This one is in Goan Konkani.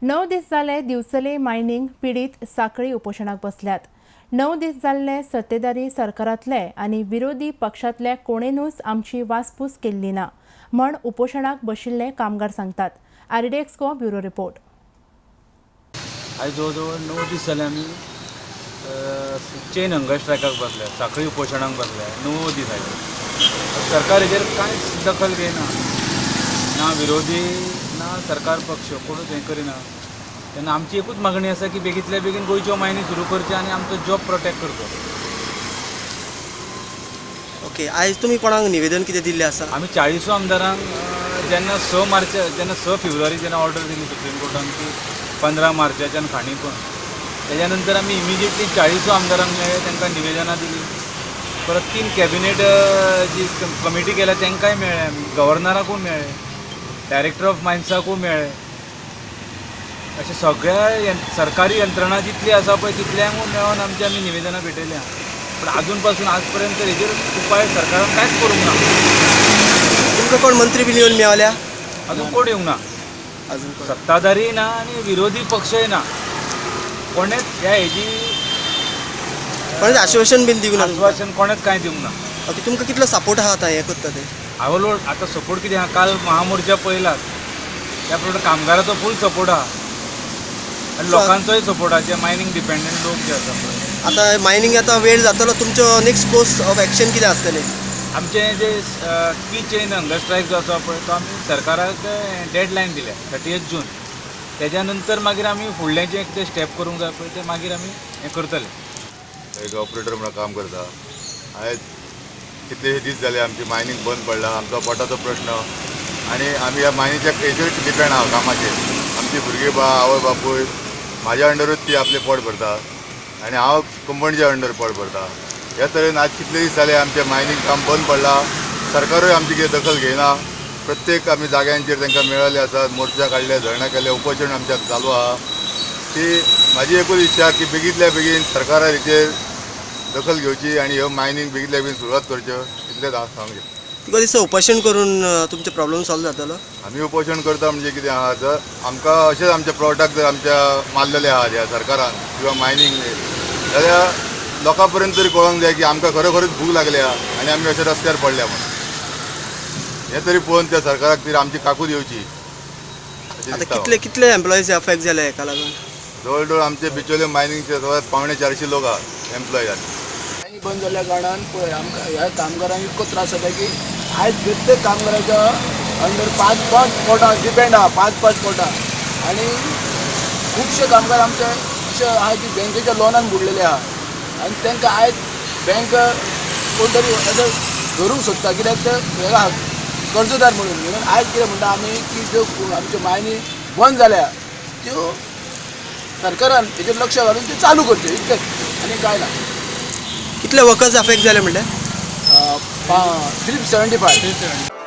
9 दीस जाले दिवचले मायनींग पिडीत साखळी उपोशणाक बसल्यात. 9 दीस जाल्ले सत्तेधारी सरकारांतले आनी विरोधी पक्षांतले कोणेनूच आमची वासपूस केल्ली ना म्हण उपोशणाक बशिल्ले कामगार सांगतात. आरडी एक्सको ब्युरो रिपोर्ट. आयज जवळ जवळ 9 दीस जाले आमी चेन हंगर स्ट्रायकाक बसल्या, साखळी उपोशणाक बसल्या. 9 दीस आयज. सरकार हेजेर कांयच दखल घेयना, ना विरोधी ना सरकार पक्ष, कोणूच हें करिना. तेन्ना आमची एकूच मागणी आसा की बेगींतल्या बेगीन गोंयच्यो मायनी सुरू करच्यो आनी आमचो जॉब प्रोटेक्ट करचो. ओके, आयज तुमी कोणाक निवेदन कितें दिल्लें आसा? आमी 40 आमदारांक जेन्ना 6 मार्च, जेन्ना 6 फेब्रुवारी जेन्ना ऑर्डर दिली सुप्रीम कोर्टान की 15 मार्चाच्यान खाणी बंद, तेज्या नंतर आमी इमिजिएटली 40 आमदारांक मेळ्ळे, तांकां निवेदनां दिली. परत तीन कॅबिनेट जी कमिटी केल्या तांकांय मेळ्ळे आमी, गव्हर्नराकूय मेळ्ळे, डायरेक्टर ऑफ मायन्साकूय मेळ्ळे. अशें सगळ्या सरकारी यंत्रणा जितली आसा पळय तितल्यांकूय मेळोन आमची आमी निवेदनां भेटयल्या. पूण आजून पासून आज पर्यंत हेजेर उपाय सरकारान कांयच करूंक ना. तुमकां कोण मंत्री बीन येवन मेवल्या? अजून कोण येवंक ना. अजून कोण? सत्ताधारी ना आनी विरोधी पक्षय ना, कोणेच ह्या हेजी कोणाचें आश्वासन बीन दिवंक ना तुमकां? आश्वासन कोणेच कांय दिवंक ना. ओके, तुमकां कितलो सपोर्ट आहा आतां हें करता ते? हांव आतां सपोर्ट कितें आहा, काल महामोर्चा पळयलात, त्या प्रमाणे कामगाराचो फूल सपोर्ट आहा आनी लोकांचोय सपोर्ट आहा, जे मायनींग डिपेंडंट लोक जे आसा पळय. आतां मायनींग आतां वेळ जातलो, तुमचो नेक्स्ट कोर्स ऑफ एक्शन कितें आसतलें? आमचे जे की चेन हंगर स्ट्रायक जो आसा पळय, तो आमी सरकाराक डेडलायन दिल्या 30 जून. तेज्या नंतर मागीर आमी फुडलें जें कितें स्टेप करूंक जाय पळय तें मागीर आमी हें करतले. एक ऑपरेटर म्हणून काम करता. आयज कितलेशे दीस जाले आमची मायनींग बंद पडला. आमचो पोटाचो प्रश्न आनी आमी ह्या मायनीच्या हेचेर डिपेंड आहा कामाचेर. आमची भुरगीं बा, आवय बापूय म्हाज्या अंडरूच ती आपलें पोट भरता आनी हांव कंपनीच्या अंडर पोट भरता. ह्या तरेन आज कितले दीस जाले आमचें मायनींग काम बंद पडला. सरकारूय आमची कितें दखल घेयना. प्रत्येक आमी जाग्यांचेर तांकां मेळिल्ले आसात, मोर्चा काडले, धरणां केले, उपोशण आमच्या चालू आहा. ती म्हाजी एकूच इच्छा की बेगींतल्या बेगीन सरकारान हेचेर दखल घेवची आनी ह्यो मायनींग बेगींतल्या बेगीन सुरवात करच्यो, इतलेंच हांव सांगूंक शकता. तुका दिसता उपोशण करून तुमचो प्रॉब्लम सॉल्व जातलो? आमी उपोशण करता म्हणजे कितें आहा, जर आमकां अशेंच आमच्या प्रोडक्ट जर आमच्या मारलेले आहा ह्या सरकारान किंवा मायनींग, जाल्यार लोकां पर्यंत तरी कळोंक जाय की आमकां खरोखरीच भूक लागल्या आनी आमी अशे रस्त्यार पडल्या म्हणून. हें तरी पळोवन त्या सरकाराक तरी आमची काकूत येवची अशें आतां दिसता. कितले कितले एम्प्लॉईज अफेक्ट जाले हेका लागून? जवळ जवळ आमचे बिचोले मायनींगचे जवळ 375 लोक आहात एम्प्लॉय जाले. मायनी बंद जाल्ल्या कारणान पळय आमकां ह्या कामगारांक इतको त्रास जाता की आयज प्रत्येक कामगाराच्या अंडर पांच पांच पोटां डिपेंड आहा, पांच पांच पोटां. आनी खुबशे कामगार आमचे अशे आहा की बँकेच्या लोनान बुडलेले आहा आनी तांकां आयज बँक कोण तरी अशें धरूंक सोदता, कित्याक ते हे आहा कर्जदार म्हणून. म्हणून आयज कितें म्हणटा आमी की ज्यो आमच्यो मायनी बंद जाल्या त्यो सरकारान हेजेर लक्ष घालून त्यो चालू करच्यो, इतकेंच आनी कांय ना. कितले वर्कर्स अफेक्ट जाले म्हणले? 375.